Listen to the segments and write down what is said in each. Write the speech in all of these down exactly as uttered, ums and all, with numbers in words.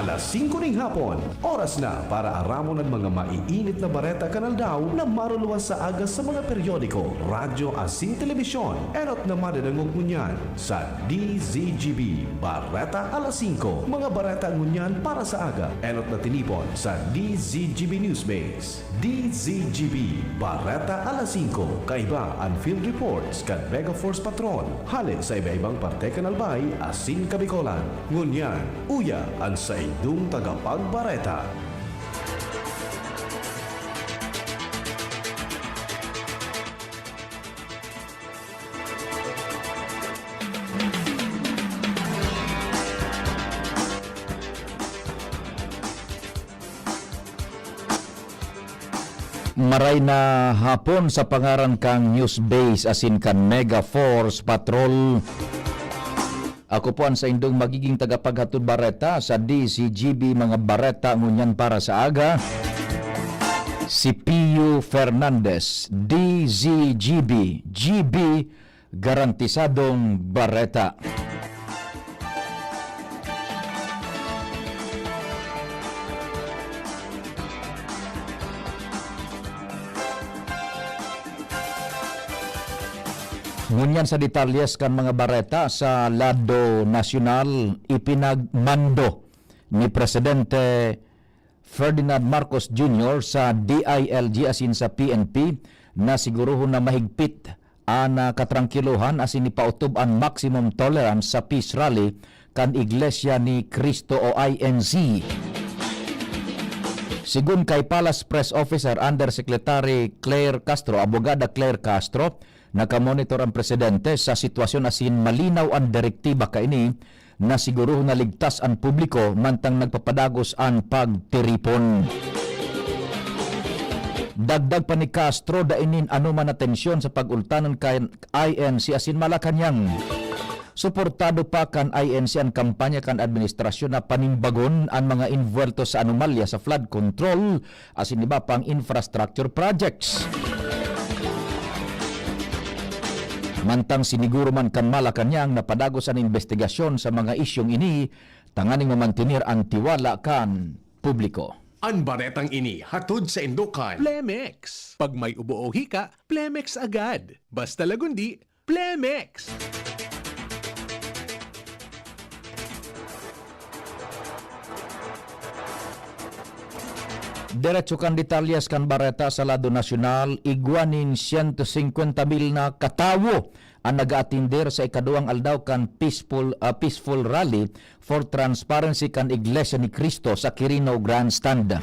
Alas singko ning hapon, oras na para aramon an mga maiinit na bareta kan aldaw na maruluwas sa aga sa mga periodiko, radyo asin telebisyon. Enot na madadangog ngunyan sa D Z G B Bareta Alas Singko, mga bareta ngunyan para sa aga. Enot na tinipon sa D Z G B Newsbase. D Z G B Bareta Alas Singko, kaiba an field reports kan Mega Force Patrol hale sa iba-ibang parte kan Albay asin Kabicolan. Ngunyan, uya an saindong tagapagbareta. Maray na hapon sa pangaran kan Newsbase asin kan Mega Force Patrol. Ako po an saindong magiging tagapaghatod bareta sa D Z G B, mga bareta ngunyan para sa aga, si Pio Fernandez, D Z G B, G B, garantisadong bareta. Ngunyan sa detalyes kan mga bareta sa lado nasyonal, ipinagmando ni Presidente Ferdinand Marcos Junior sa D I L G asin sa P N P na sigurohon na mahigpit an, ah, katrangkilohan asin ipautob an maximum tolerance sa peace rally kan Iglesia ni Cristo o I N C. Sigon kay Palace Press Officer Undersecretary Claire Castro, Abogada Claire Castro, nakamonitor an presidente sa sitwasyon asin malinaw an direktiba kaini na sigurohon na ligtas an publiko mantang nagpapadagos an pagtiripon. Dagdag pa ni Castro, dai nin anoman na tensyon sa pag-ultanan kan I N C asin Malacañang. Suportado pa kan I N C an kampanya kan administrasyon na panimbagon an mga invuwelto sa anomalya sa flood control asin iba pang infrastructure projects. Mantang siniguro man kan Malacañang na padagos an imbestigasyon sa mga isyung ini tanganing mamantener an tiwala kan publiko. An baretang ini hatod saindo kan Plemex. Pag may ubo o hika, Plemex agad. Basta Lagundi, Plemex! Diretso kan detalyes kan bareta sa lado nasyonal, igwa nin siyento singkwenta mil na katawo an nag-aatender sa ikaduwang aldaw kan peaceful, ah, peaceful rally for transparency kan Iglesia ni Cristo sa Quirino Grandstand.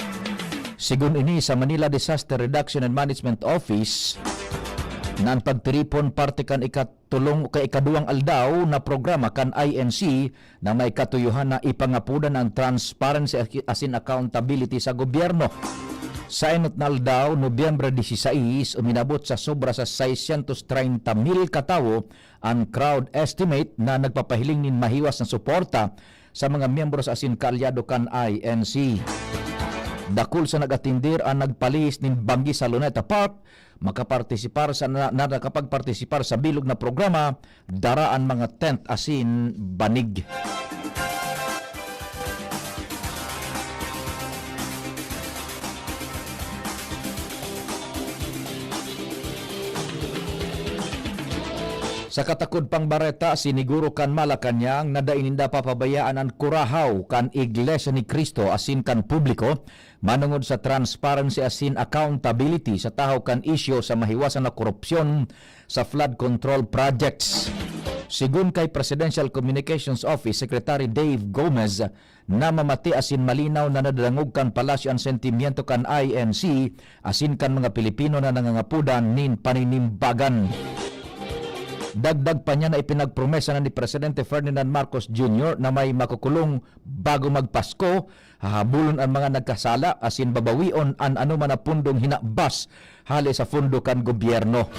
Sigon ini sa Manila Disaster Reduction and Management Office, na an pagtiripon parte kan ikatulong o ikaduwang aldaw na programa kan I N C na may katuyohan na ipangapodan an transparency asin accountability sa gobyerno. Sa enot na aldaw, Nobyembre dieciséis, uminabot sa sobra sa seiscientos treinta mil katawo an crowd estimate na nagpapahiling nin mahiwas na suporta sa mga miyembro sa asin kaalyado kan I N C. Dakul sa nag-atindir an nagpalihis nin banggi sa Luneta Park, makapartisipar sa na, na nakapagpartisipar sa bilog na programa, dara an mga tent asin banig. Sa katakod pang bareta, siniguro kan Malacañang na dai ninda papabayaan an kurahaw kan Iglesia ni Cristo asin kan publiko manongod sa transparency asin accountability sa tahaw kan isyu sa mahiwasan na korupsyon sa flood control projects. Sigon kay Presidential Communications Office Secretary Dave Gomez, namamati asin malinaw na nadadangog kan palasyo an sentimiento kan I N C asin kan mga Pilipino na nangangapodan nin paninimbagan. Dagdag pa niya na ipinagpromesa na ni Presidente Ferdinand Marcos Junior na may makukulong bago magpasko, hahabulon an mga nagkasala asin babawion an anoman na pundong hinabas hale sa pondo kan gobyerno.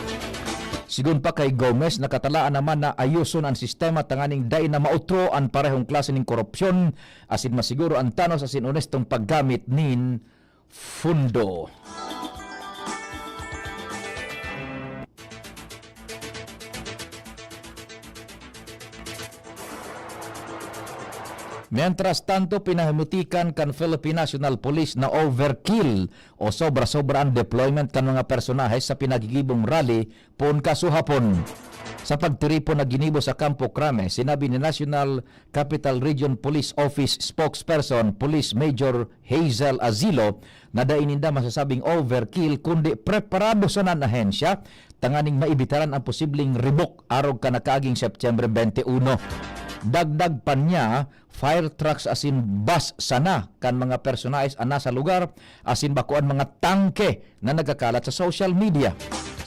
Sigon pa kay Gomez, nakatalaan naman na ayoson an sistema tanganing dai na maotro an parehong klase nin korupsyon asin masiguro an tanos asin onestong paggamit nin pondo. Mientras tanto, pinahimutikan kan Philippine National Police na overkill o sobra-sobra an deployment kan mga personahe sa pinagigibong rally poon kasuhapon. Sa pagtiripon na ginibo sa Kampo Crame, sinabi ni National Capital Region Police Office Spokesperson Police Major Hazel Azilo na dai ninda masasabing overkill kundi preparado sana an ahensya tanganing maibitaran ang posibleng ribok arog kan nakaaging Setyembre twenty-one. Dagdag pa niya, fire trucks asin bus sana kan mga personahes an nasa lugar asin bako an mga tangke na nagkakalat sa social media.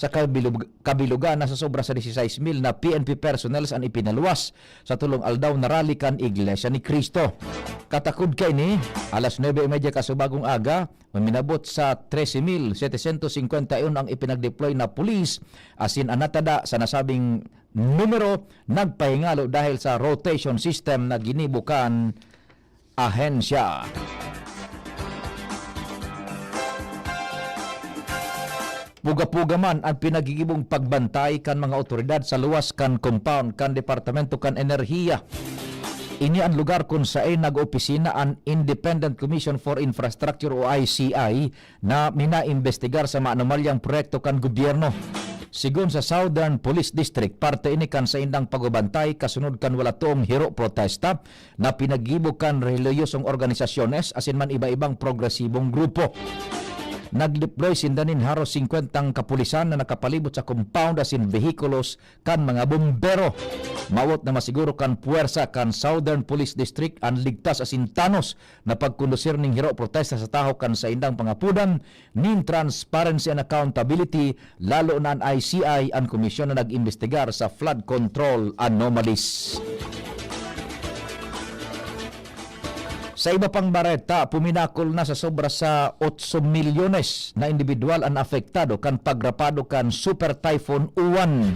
Sa kabilug- kabilugan, nasa sobra sa dieciséis mil na P N P personnel an ipinaluwas sa tolong aldaw na rally kan Iglesia ni Cristo. Katakod kaini, alas nuebe y media kasubagong aga, maminabot sa trese mil setecientos cincuenta y uno ang ipinagdeploy na pulis asin an natada sa nasabing numero nagpahingalo dahil sa rotation system na ginibo kan ahensya. Puga-puga man ang pinagigibong pagbantay kan mga awtoridad sa luwas kan compound kan Departamento kan Enerhiya. Ini an lugar kun saen nag-opisina an Independent Commission for Infrastructure o I C I na minaimbestigar sa maanomalyang proyekto kan gobyerno. Sigon sa Southern Police District, parte ini kan saindang pagbabantay kasunod kan wala toong hiro protesta na pinaggibo kan relihiyosong organisasyones asin man iba-ibang progresibong grupo. Nag-deploy sinda nin haros singkwentang kapulisan na nakapalibot sa compound asin behikulos kan mga bombero. Mawot na masiguro kan puwersa kan Southern Police District an ligtas asin tanos na pagkondusir nin hiro protesta sa tahaw kan saindang pangapodan nin transparency and accountability, lalo na an I C I, an komisyon na nag-imbestigar sa flood control anomalies. Sa iba pang bareta, puminakol na sa sobra sa otso milyones na indibidwal an apektado kan pagrapado kan Super Typhoon Uwan.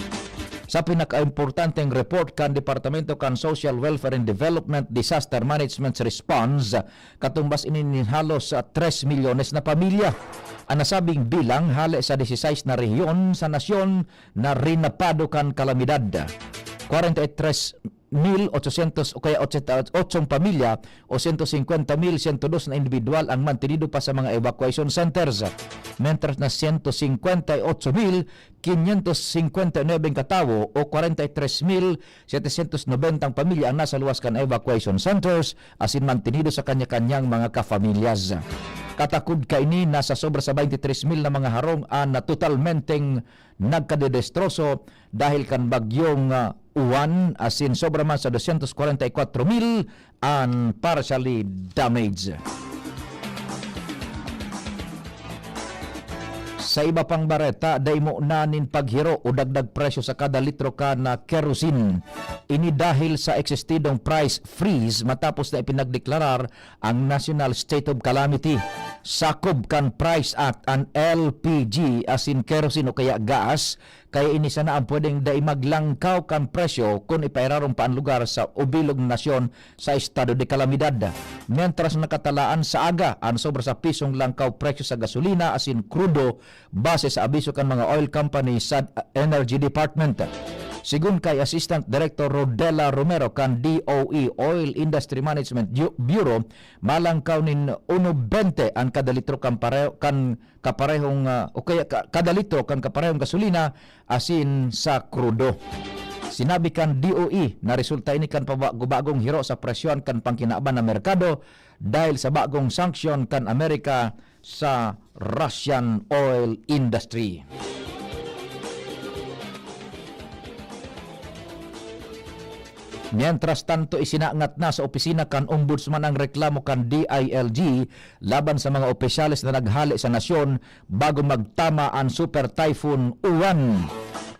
Sa pinakaimportanteng report kan Departamento kan Social Welfare and Development Disaster Management Response, katumbas ini nin halos, ah, tres milyones na pamilya. An nasabing bilang hale sa dieciséis na rehiyon sa nasyon na rinapado kan kalamidad. Kwarenta y tres mil ochocientos o kaya ochenta, otsong pamilya o sento singkwenta mil sento dos na indibidwal ang mantenido pa sa mga evacuation centers, mentras na sento singkwenta y otso mil quinientos singkwenta y nuebe katawo o kwarenta y tres mil setecientos nobenta ang pamilya ang nasa luwas kan evacuation centers asin mantenido sa kanya-kanyang mga kafamilyas. Katakod kaini, nasa sobra sa baynte tres mil na mga harong an totalmenteng nagkadedestroso dahil kan bagyong, ah, Uwan, asin sobra man sa dosyentos kwarenta y kwatro mil an partially damaged. Sa iba pang bareta, dai mo na nin paghiro o dagdag presyo sa kada litro kan kerosene. Ini dahil sa eksistidong price freeze matapos na ipinagdeklarar ang National State of Calamity. Sakop kan Price Act an L P G asin kerosene o kaya gas, kaya ini sana ang pwedeng dai maglangkaw kan presyo kun ipairarom pa an lugar sa o bilog na nasyon sa estado de kalamidad. Mientras nakatalaan sa aga an sobra sa pisong langkaw presyo sa gasolina asin krudo base sa abiso kan mga oil company sa Energy Department. Sigon kay Assistant Director Rodela Romero kan D O E Oil Industry Management Ju-, Bureau, malangkaw nin uno bente an kada litro kan pareho, kan kaparehong, ah, o kaya ka-, kada litro kan kaparehong gasolina asin sa krudo. Sinabi kan D O E na resulta ini kan pabago-bagong hiro sa presyon kan pangkinaban na merkado dahil sa bagong sanksyon kan Amerika sa Russian oil industry. Mientras tanto, isinangat na sa opisina kan Ombudsman ang reklamo kan D I L G laban sa mga opisyales na naghale sa nasyon bago magtama an Super Typhoon Uwan.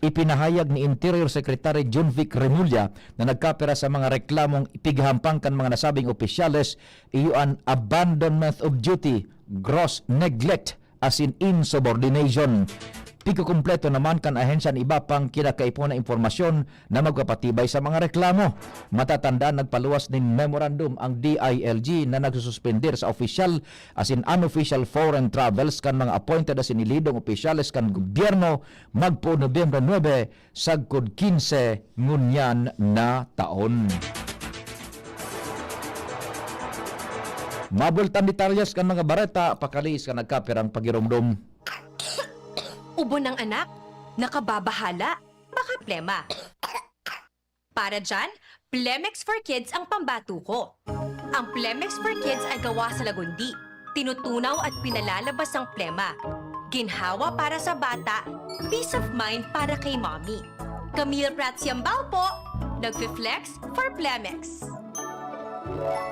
Ipinahayag ni Interior Secretary Jonvic Remulla na nagkapira sa mga reklamong ipighahampang kan mga nasabing opisyales, iyo an abandonment of duty, gross neglect, asin insubordination. Pigkukumpleto naman kan ahensya an iba pang kinakaipuhan na impormasyon na magpapatibay sa mga reklamo. Matatandaan, nagpaluwas nin memorandum ang D I L G na nagsususpender sa opisyal asin unofficial foreign travels kan mga appointed asin elidong opisyales kan gobyerno magpoon Nobyembre nuebe sagkod kinse ngunyan na taon. Mabuelta an detalyes kan mga bareta, pakaliis kan nagkapirang pagiromdom. Ubo ng anak, nakababahala, baka plema. Para dyan, Plemex for Kids ang pambato ko. Ang Plemex for Kids ay gawa sa lagundi, tinutunaw at pinalalabas ang plema. Ginhawa para sa bata, peace of mind para kay mommy. Camille Prats Yambao po, nagfi-flex for Plemex.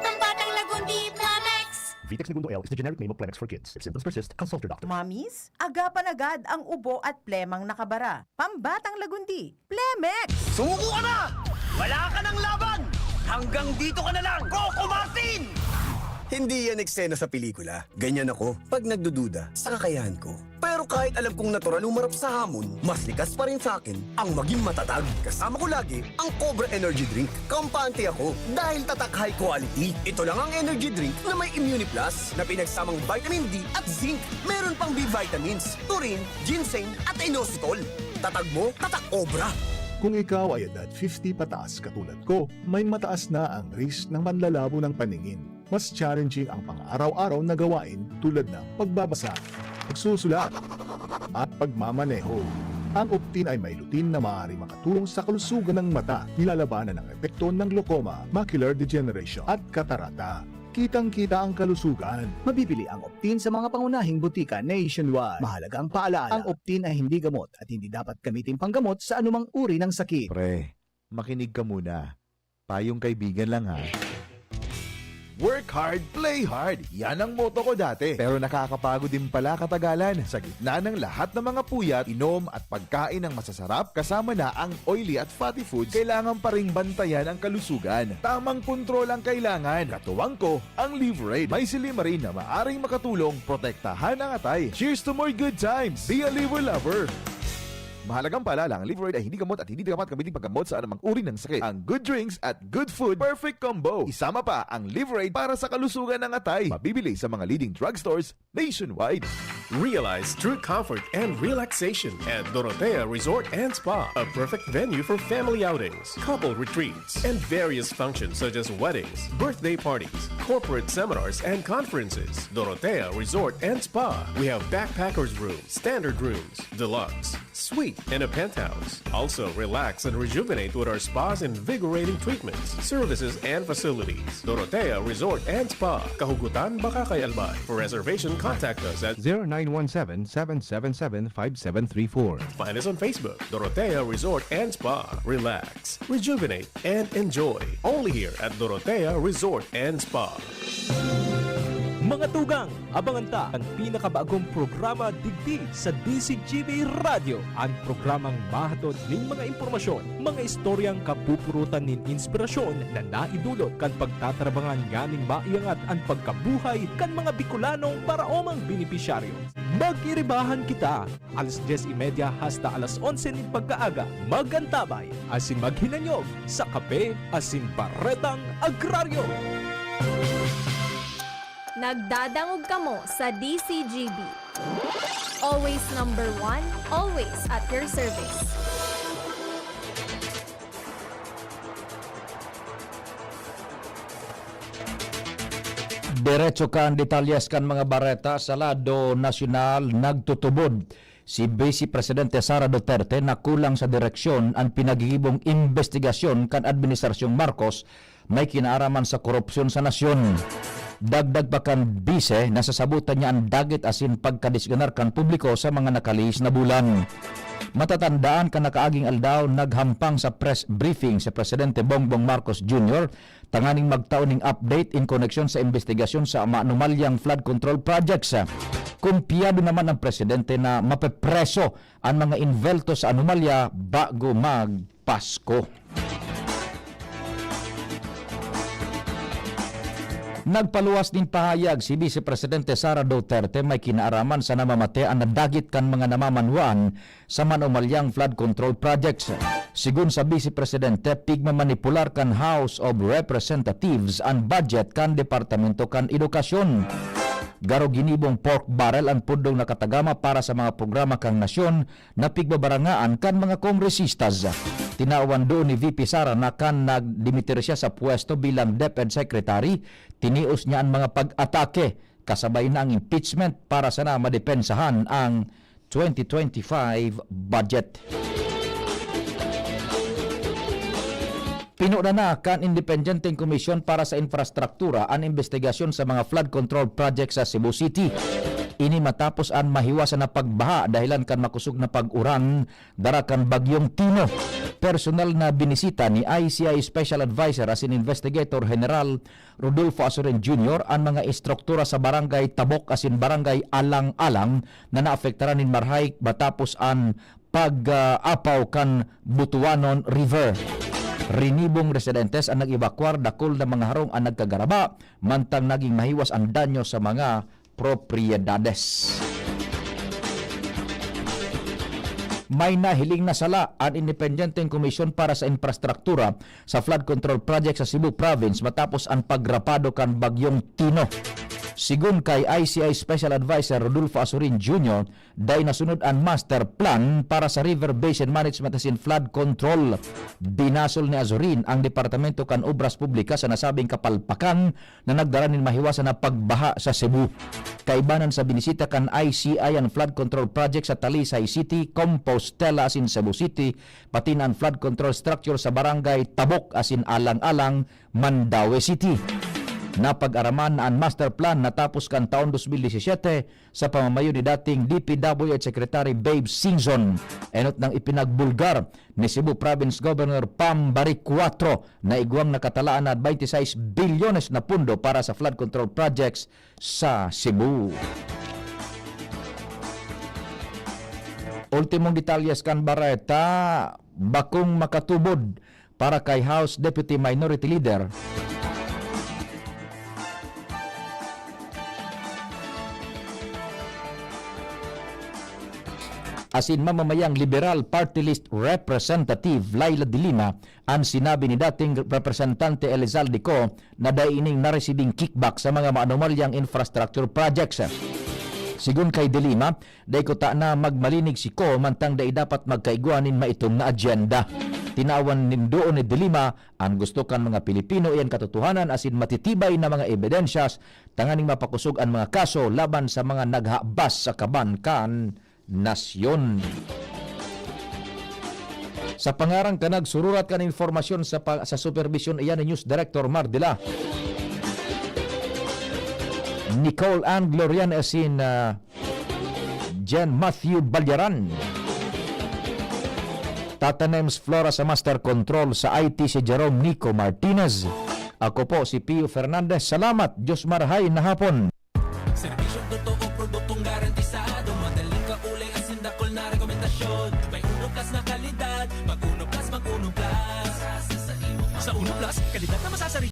Pambatang Lagundi, Plemex! Vitex Negundo L is the generic name of Plemex for Kids. If symptoms persist, consult your doctor. Mommies, agapan agad ang ubo at plemang nakabara. Pambatang Lagundi, Plemex! Sumuko ka na! Wala ka ng laban! Hanggang dito ka na lang, Coco Martin! Hindi yan eksena sa pelikula. Ganyan ako pag nagdududa sa kakayahan ko. Pero kahit alam kong natural humarap sa hamon, mas likas pa rin sa akin ang maging matatag. Kasama ko lagi ang Cobra Energy Drink. Kampante ako dahil tatak high quality. Ito lang ang energy drink na may Immuniplus na pinagsamang vitamin D at zinc. Meron pang B vitamins, taurine, ginseng at inositol. Tatag mo, tatak Cobra! Kung ikaw ay edad fifty pataas katulad ko, may mataas na ang risk ng panlalabo ng paningin. Mas challenging ang pang-araw-araw na gawain tulad ng pagbabasa, pagsusulat, at pagmamaneho. Ang Optin ay may lutein na maaaring makatulong sa kalusugan ng mata, nilalabanan ang epekto ng glaucoma, macular degeneration, at katarata. Kitang-kita ang kalusugan. Mabibili ang Optin sa mga pangunahing butika nationwide. Mahalaga ang paalaala, ang Optin ay hindi gamot at hindi dapat gamitin panggamot sa anumang uri ng sakit. Pre, makinig ka muna. Payong kaibigan lang, ha. Work hard, play hard. Yan ang motto ko dati. Pero nakakapagod din pala katagalan. Sa gitna ng lahat ng mga puyat, inom at pagkain ng masasarap, kasama na ang oily at fatty foods, kailangan pa ring bantayan ang kalusugan. Tamang kontrol ang kailangan. Katuwang ko, ang Liveraid. May silymarin na maaring makatulong protektahan ang atay. Cheers to more good times! Be a Liver Lover! Mahalagang paalala, ang Liveraid ay hindi gamot at hindi dapat gamitin paggamot sa anumang uri ng sakit. Ang good drinks at good food, perfect combo. Isama pa ang Liveraid para sa kalusugan ng atay. Mabibili sa mga leading drugstores nationwide. Realize true comfort and relaxation at Dorotea Resort and Spa, a perfect venue for family outings, couple retreats, and various functions such as weddings, birthday parties, corporate seminars, and conferences. Dorotea Resort and Spa. We have backpackers room, standard rooms, deluxe, suite, and a penthouse. Also, relax and rejuvenate with our spa's invigorating treatments, services, and facilities. Dorotea Resort and Spa, Kahugutan, Bacacay, Albay. For reservation, contact us at zero nine one seven, seven seven seven, five seven three four. Find us on Facebook, Dorotea Resort and Spa. Relax, rejuvenate, and enjoy. Only here at Dorotea Resort and Spa. Mga tugang, abangan ta an pinakabagong programa digdi sa D C G B Radyo, an programang mahatod nin mga impormasyon, mga istoryang kapupurutan nin inspirasyon na naidulot kan pagtatrabangan nganing maiangat an pagkabuhay kan mga Bicolanong paraomang benepisyaryo. Mag-iribahan kita, alas dyes y media hasta alas onse nin pagkaaga, mag-antabay asin maghinanyog sa Kape asin Baretang Agraryo. Nagdadangog kamo sa D C G B. Always number one, always at your service. Diretso kan detalyes kan mga bareta sa lado nasyonal. Nagtutubod si Vice Presidente Sara Duterte na kulang sa direksyon an pinagigibong imbestigasyon kan Administrasyong Marcos may kinaaraman sa korupsyon sa nasyon. Dagdag pa kan Vice, nasasabotan niya an dagit asin pagkadisganar kan publiko sa mga nakalihis na bulan. Matatandaan kan nakaaging aldaw, naghampang sa press briefing si Presidente Bongbong Marcos Junior tanganing magtao ning update in koneksyon sa imbestigasyon sa maanomalyang flood control projects. Kumpiyado naman ang presidente na mapepreso an mga involto sa anomalya bago magpasko. Nagpaluwas nin pahayag si Vice Presidente Sara Duterte may kinaaraman sa namamatean na dagit kan mga namamanwaan sa maanomalyang flood control projects. Sigon sa Vice Presidente, pigmamanipular kan House of Representatives an budget kan Departamento kan Edukasyon. Garo ginibong pork barrel an pundong nakatagama para sa mga programa kan nasyon na pigbabarangaan kan mga kongresistas. Tinawan doon ni V P Sara na kan nagdimitir siya sa pwesto bilang DepEd Secretary, tinios niya an mga pag-atake, kasabay na ang impeachment para sana madepensahan ang twenty twenty-five budget. Pinunan na kan Independenteng Komisyon para sa Infrastruktura an imbestigasyon sa mga flood control project sa Cebu City. Ini matapos an mahiwasan na pagbaha dahilan kan makosog na pag-uran dara kan Bagyong Tino. Personal na binisita ni I C I Special Advisor asin Investigator General Rodolfo Azurin Junior an mga estruktura sa Barangay Tabok asin Barangay Alang-alang na naapektaran nin marahay matapos an pag-apaw kan Butuanon River. Rinibong residentes an nag-ebakwar, dakul na mga harong an nagkagaraba, mantang naging mahiwas an danyo sa mga propiedades. May nahiling na sala an Independenteng Komisyon para sa Infrastruktura sa Flood Control Project sa Cebu Province matapos an pagrapado kan Bagyong Tino. Sigon kay I C I Special Advisor Rodolfo Azurin Junior, dai nasunod an master plan para sa river basin management asin flood control. Binasol ni Azurin ang Departamento kan Obras Publikas sa nasabing kapalpakan na nagdara nin mahiwasan na pagbaha sa Cebu. Kaibanan sa binisita kan I C I an flood control project sa Talisay City, Compostela asin Cebu City, pati na an flood control structure sa Barangay Tabok asin Alang-alang, Mandaue City. Napag-araman na an master plan natapos kan taon dos mil disisiyete sa pamamayo ni dating D P W H Secretary Babe Singson. Enot nang ipinagbulgar ni Cebu Province Governor Pam Baricuatro na igwang nakatalaan na twenty-six bilyones na pundo para sa flood control projects sa Cebu. Ultimong detalyes kan bareta, bakong makatubod para kay House Deputy Minority Leader asin mamamayang Liberal Party List Representative Leila de Lima an sinabi ni dating Representante Elizalde Co na dai ining naresibing kickback sa mga maanomalyang infrastructure projects. Sigon kay De Lima, dai kuta na magmalinig si Co mantang dai dapat magkaigwa nin maitom na agenda. Tinawan nin duon ni De Lima an gusto kan mga Pilipino, iyan katotohanan asin matitibay na mga ebidensyas tanganing mapakosog an mga kaso laban sa mga naghabas sa kaban kan nasyon. Sa pangaran kan nagsururat kan impormasyon sa pa-, sa superbisyon, iyan ni News Director Mar Dela. Nicole Ann Glorian asin, ah, Jen Matthew Balyaran. Tata Nems Flora sa Master Control, sa I T si Jerome Nico Martinez. Ako po si Pio Fernandez. Salamat. Diyos marhay na hapon. Serbisyong totoo, produktong garantisado, madaling kaulay, asin dakul na rekomendasyon. May Uno Plus na kalidad, mag Uno Plus, mag Uno Plus. Sa Uno Plus, kalidad na masasari.